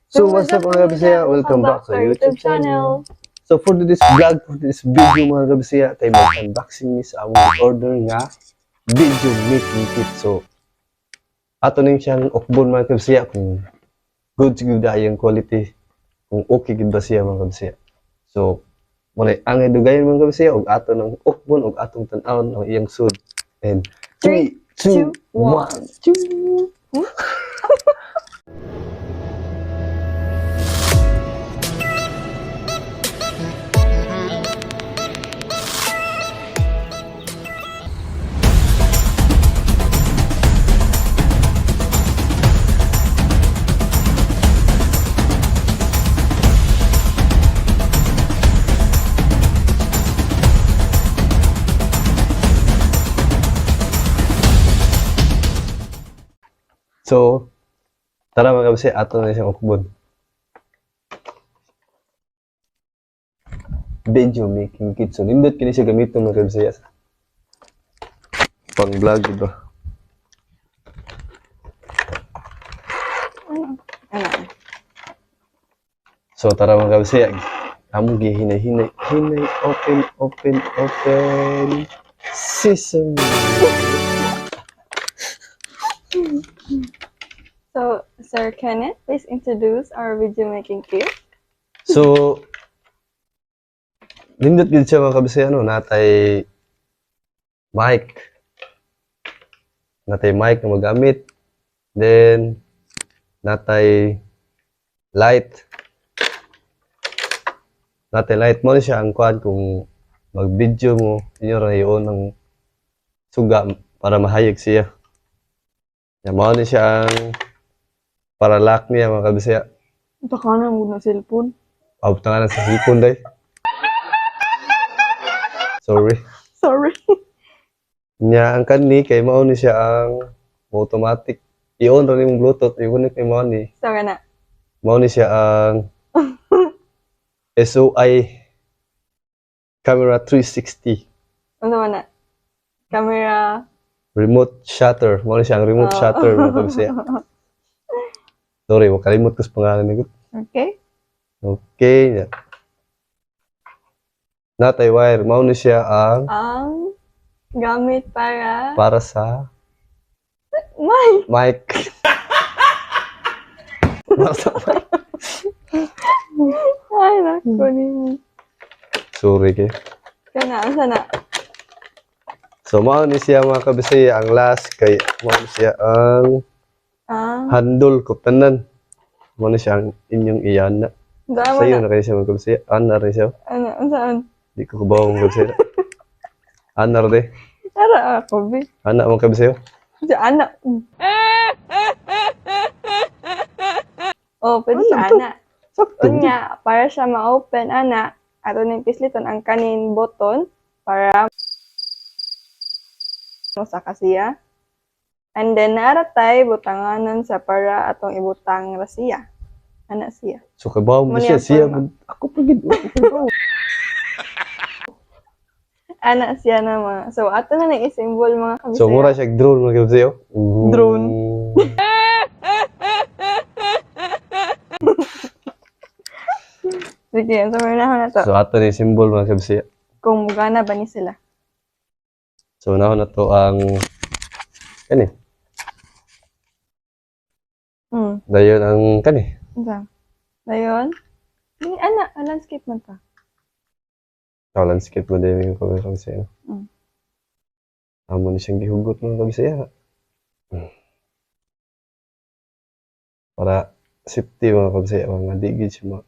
So what's up, mga kabisaya? Welcome back sa YouTube channel. So for this vlog, for this video, mga kabisaya, kay mag-unboxing mi sa among order nga video making kit. So ato ning siyang ukbon, mga kabisaya, kung good gyud ang quality, kung okay gyud ba siya, mga kabisaya. So muna ang dugayon, mga kabisaya, og ato nang ukbon og atong tan-awon ang iyang sud. And 3, 2, 1. 2. So tara, mga kabisaya, ato na siyang ukbon. Video making kit. So nindot kini siya gamiton, mga kabisaya. Pang vlog, di ba? Ano? Ano? So tara, mga kabisaya. Amo gihinay-hinay, hinay, open, open, open. Sesame. So, Sir Kenneth, please introduce our video making kit. So nindot gid siya, mga kabisaya, no, natay mic. Natay mic na magamit. Then natay light. Natay light mo siya ang kuan kung mag-video mo, inyo ra yon ang suga para mahayag siya. Ya, mao ni siya ang para lock niya, mga kabisaya. Baka na mo na cellphone. Abot na nga lang sa cellphone day. Sorry. Sorry. Nya ang kani kay mao ni siya ang automatic. I-on ra nimong Bluetooth, i-connect ni mao ni. So, kana. Mao ni siya ang SOI Camera 360 Ano man na? Camera. Remote shutter. Mao ni siya ang remote Oh. shutter, mga kabisaya. Sorry, makalimot ko sa pangalan ni. Okay. Okay. Nya. Natay wire, mao ni siya ang Ang gamit para para sa mic. Mic. Para sa mic. Ay, naku ni. Sorry kay. Kana, asa na? So mao ni siya, mga kabisaya, ang last kay mao ni siya ang Ang handle ko tanan. Mao ni siya ang inyong iyana. Saan mo Sayo na? na kayo siya, mga kabisaya. Ana rin siya. Ano, saan? Di ko kabaw, mga kabisaya. Ana rin. Ara ako, bi. Ana, mga kabisaya. Di, ana. Oh, pwede siya, Ano to? ana. Sakto. Unya, para siya ma-open, ana, ato ning pisliton ang kanin button para mosaka siya. And then, naratay butanganon sa para atong ibutang ra siya. Ana siya. So kabaw mo Mao siya ni ang siya. forma. Ako pa gid. Ako kabaw. Ana siya na mga. So, ato na nang i-symbol, mga kabisaya. So mura siya drone, mga kabisaya. Drone. Sige, so meron na to. So ato ni symbol, mga kabisaya. Kung mugana ba ni sila. So naon na to ang kani. Dayon ang kani. Unsa? Dayon? Di, ana, ah, landscape man ta. Oh, landscape mo din yung mga kabisaya. Amo ni siyang gihugot, mga kabisaya. Para safety, mga kabisaya, mga di gid siya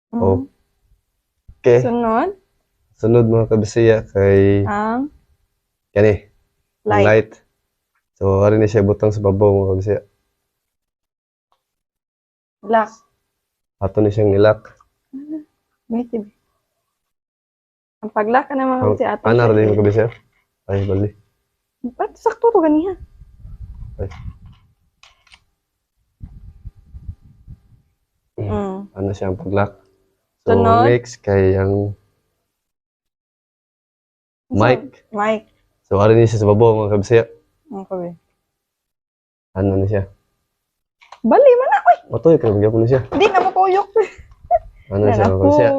Okay. Sunod, Sunod, mga kabisaya, kay ang kani, ang light. Light. So ari ni siya butang sa babaw, mga kabisaya. Lock. Ato ni siyang i-lock. Wait, ibi. Ang pag-lock na mga kabisaya ato. Ana ra din, mga kabisaya. Ay, bali. Ba't sakto to ganiha? Ay. Ano siya ang pag-lock. So Sunod. next kay ang mic. Mic. So ari ni siya sa babaw, mga kabisaya. Okay. Ano ni siya? Bali man na, uy! Matuyo ka gyapon na siya. Di na mo tuyok. Ano siya, mga kabisaya.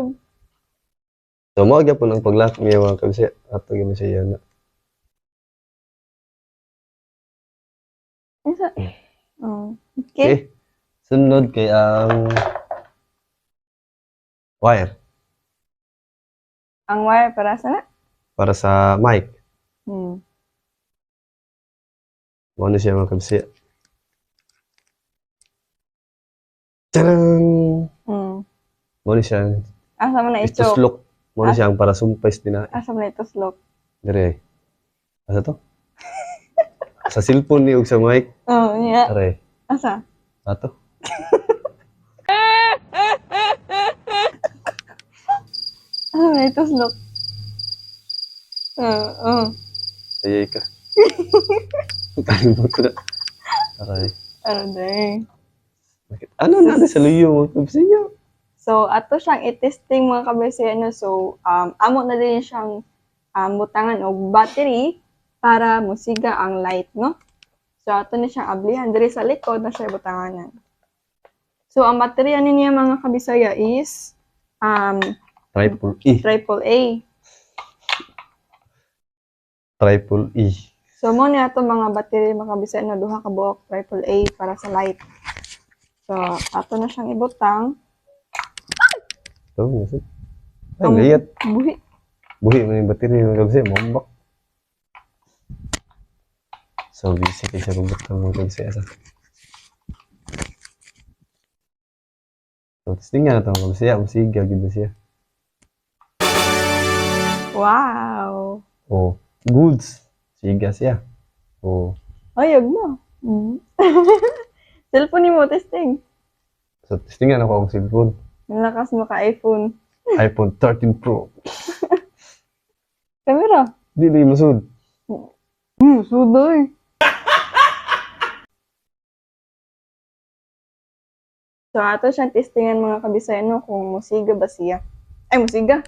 So, mao gyapon ang pag-lock niya, mga kabisaya. Ato gyapon siya yan. Isa. Oh. Okay. Okay. Sunod kay ang wire Ang wire para sa na? Para sa mic. Mao na siya, mga kabisaya. Tadang! Mao na siya. Asa man na ichok? Ituslok. Mao na siya ang para sumpay sa tinai. Asa man na ituslok? Dire. Asa to? Sa cellphone ni ug sa mic. Oh, yeah. Are. Asa? Ato. Asa man na ituslok? Oh. Ayay ka. Kalimot ko na. Aray. Ano day? Bakit? Ano na sa luyo, mga kabisaya? So, ato siyang i-testing, mga kabisaya, no? So, amo na din siyang butangan og battery para musiga ang light, no? So, ato na siyang ablihan. Diri sa likod na siya butanganan. So, ang battery ani niya, mga kabisaya, is Triple E. Triple A. Triple E. So, mo ni ato mga battery, mga kabisaya, no? Duha ka buok triple A para sa light. So, ato na siyang ibutang. Ito, nasad. Ay, layat. Buhi. Buhi mo yung battery, mga kabisaya. Mambak. So, busy kayo sa pagbutang, mga kabisaya. Sa. So, testing nga na ito, mga kabisaya. Musiga, gid na siya. Wow! Oh, goods. Siga siya. Oh. Ay, mo. Cellphone ni mo, testing. So, testing nga na ako ang cellphone. Ang lakas mo ka iPhone. iPhone 13 Pro. Camera. Di na masud. Sudoy. So, ato siyang testingan, mga kabisaya, no, kung musiga ba siya. Ay, musiga.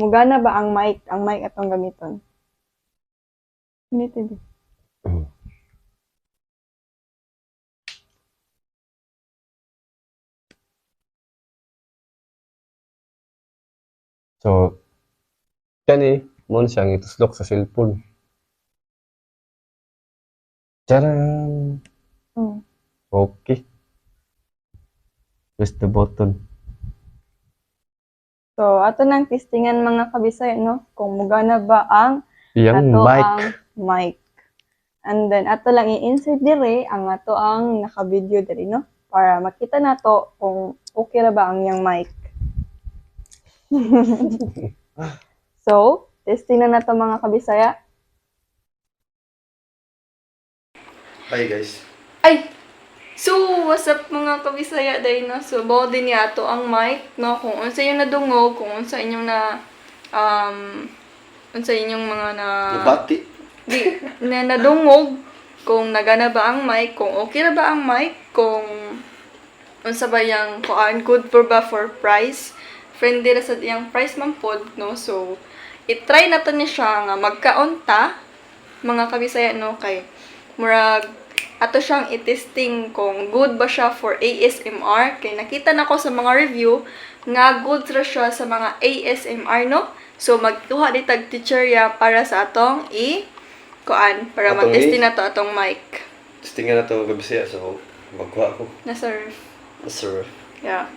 Mugana ba ang mic? Ang mic atong gamiton. Hindi, TV. So, kani, mo na siyang ituslok sa cellphone. Tcharan! Okay. Press the button. So, ato nang testingan, mga kabisaya, no, kung mugana ba ang Yang ato mic. ang mic. And then ato lang i-insert dire ang ato ang naka-video dire, no, para makita nato kung okay ra ba ang iyang mic. So, testing na nato, mga kabisaya. Hi guys. Ay! So, what's up, mga kabisaya day, no? So, bao din niya ato ang mic, no? Kung unsa yung nadungog, kung unsa inyong na unsa inyong mga na Nabati. Di, na nadungog, kung nagana ba ang mic, kung okay na ba ang mic, kung unsa ba yang kuan, good for ba for price, friendly ra sad iyang price man pod, no? So, i-try na to ni siya nga magkaon ta, mga kabisaya, no, kay murag ato siyang i-testing kung good ba siya for ASMR kay nakita na ko sa mga review nga good ra siya sa mga ASMR, no? So magkuha di tag chichirya para sa atong i kuan para Atong mag-testing na to atong mic. Testingan na to, kabisaya. So, magkuha ko. Nasa ref. Sir. Yeah.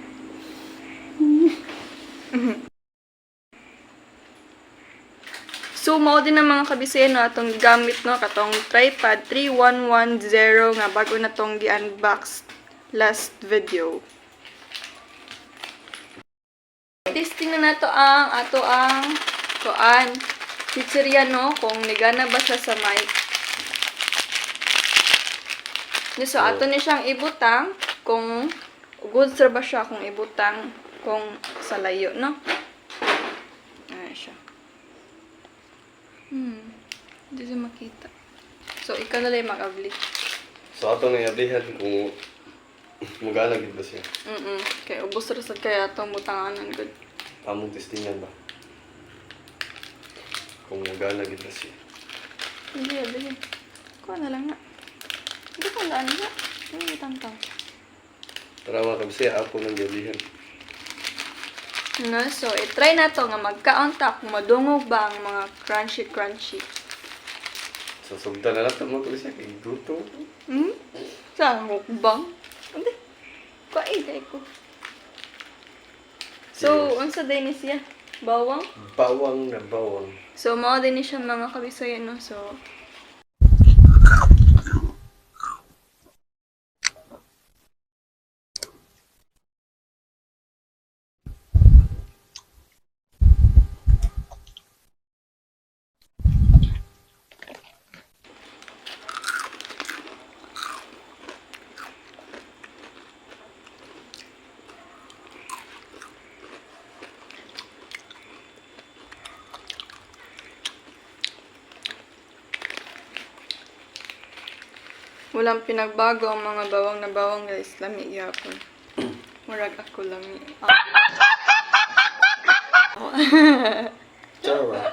So, mao din ang mga kabisaya, no, atong gamit, no, katong tripod 3110 nga bago na tong gi-unbox last video. Testing na nato ang ato ang kuan chichirya, no, kung nigana ba siya sa mic. Ni so ato ni siyang ibutang kung good sir ba siya kung ibutang kung sa layo, no? Ayan siya. Hindi siya makita. So, ikaw na lang yung mag-abli. So, ato nga iablihan kung mugana gid ba siya. Kaya ubos ra sad kaya atong butanganan good. Among testingan ba? Kung mugana gid ba siya. Hindi, abli. Kuha na lang nga. Hindi ko laan nga. Hindi, tangtang. Tara, mga kabisaya, ako nang gabihan. No, so i-try na to nga magkaon ta kung madungog ba ang mga crunchy crunchy. So, sugdan na lang ito, mga kabisaya. Kay gutom. Sa mukbang. Hindi. Kain kay ko. So, unsa din ni siya? Bawang? Bawang na bawang. So, mao din ni siya, mga kabisaya, no? So, walang pinagbago ang mga bawang na bawang, guys. Lami gyapon. Murag ako lami. Ah. Chara.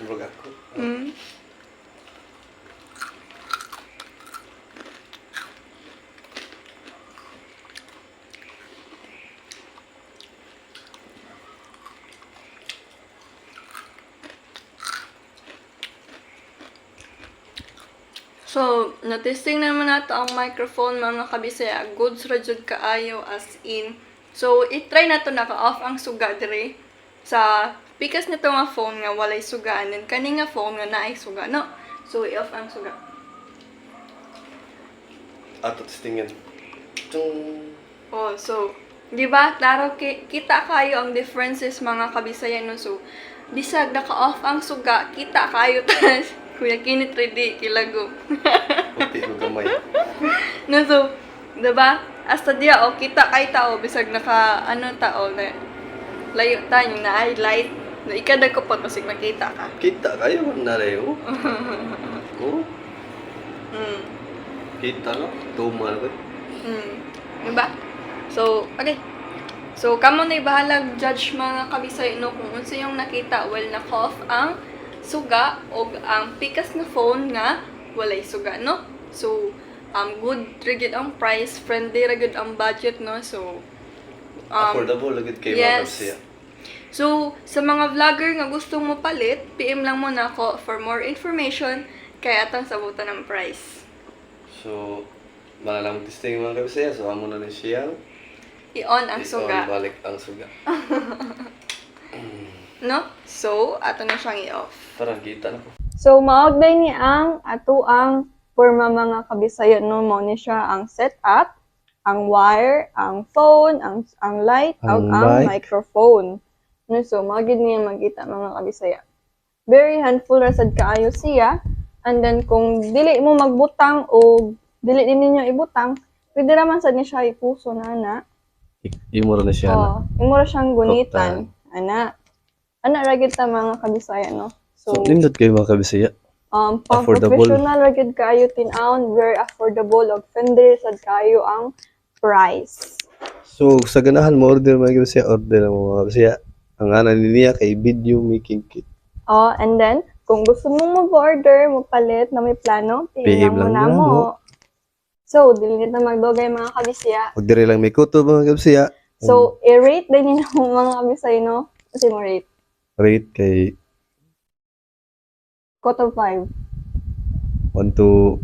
Murag ako. So, natesting naman nato ang microphone, mga kabisaya. Goods ra jud kaayo, as in. So, i-try na to naka-off ang suga dire sa pikas nito nga phone nga walay suga and then kani nga phone nga naay suga, no? So, i-off ang suga. Ato testingan. Tung. Oh, so, di ba? Klaro, kita kayo ang differences, mga kabisaya, no? So, bisag naka-off ang suga, kita kayo tas. Kuya Kinit ready, kilago. Puti ko gamay. No, so, di ba? Hasta diya, oh, kita kay tao, bisag naka, ano tao, na, layo ta, yung na light. Na ikadag ko pa, kasi makita ka. Kita kayo man na rin, oh. Oh, kita no? Tuma na ko. Diba? So, okay. So, kamo na bahalag judge, mga kabisay, no, kung unsa yung nakita while na-off ang suga og ang pikas na phone nga walay suga, no? So, good ra gyud ang price, friendly ra gyud ang budget, no? So, Affordable agad kay mga yes. kabisaya. So, sa mga vlogger nga gustong mo palit, PM lang mo na ako for more information kay atang sabutan ng price. So, malalang testing, mga kabisaya. So, amo na na siya. I-on ang suga. I-on balik ang suga. No? So, ato na siyang i-off. Tara, kita na ko. So, maogday ni ang ato ang forma, mga kabisaya, no? Mao ni siya ang setup, ang wire, ang phone, ang light, Ang ug ang mic. microphone. No, so mao gid niya makita, mga kabisaya. Very handful ra sad kaayo siya. And then kung dili mo magbutang o dili din ninyo ibutang, pwede ra man sad ni siya ipuso na ana. Imo ra na siya. Oh, imo ra siyang gunitan. Ana. Ana ra gid ta, mga kabisaya, no. So, nindot kayo, mga kabisaya. Pang Affordable. professional ra gyud kaayo tin-awon, very affordable og friendly sad kaayo ang price. So, sa ganahan mo order, mga kabisaya, order lang mo, mga kabisaya. Ang ana niya kay video making kit. Oh, and then kung gusto mong mag-order, mo palit na may plano, PM PM lang mo lang na mo na mo. mo. So, dili na magdugay, mga kabisaya. Pag diri lang may kuto, mga kabisaya. So, i-rate din ninyo, mga kabisaya, no? Kasi mo rate. Rate kay Out of 5. 1 to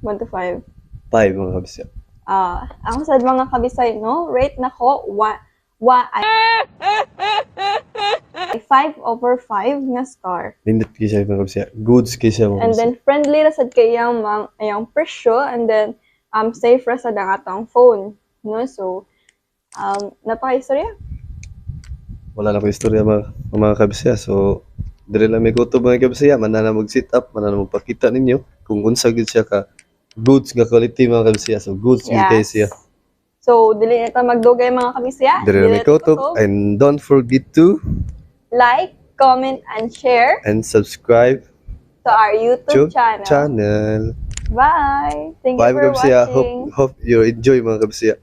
1 to 5. 5, mga kabisaya. Ah, ako sad, mga kabisay, no? Rate na ko wa wa ay 5 over 5 nga star. Nindot kay siya, mga kabisaya. Goods kay siya, mga And kabisaya. then friendly ra sad kay iyang mang iyang presyo and then safe ra sad ang atong phone, no? So napaka-istorya. Wala na ko istorya, mga kabisaya. So, diri lang may kuto, mga kabisaya. Manana mag-sit up, manana magpakita ninyo kung unsa gyud siya ka goods nga quality, mga kabisaya. So, goods gyud kay siya. So dili na ta magdugay, mga kabisaya. Diri lang may na ta kutob. And don't forget to like, comment and share and subscribe to our YouTube YouTube channel. channel. Bye. Thank Bye, you mga for kabisaya. watching. Hope you enjoy, mga kabisaya.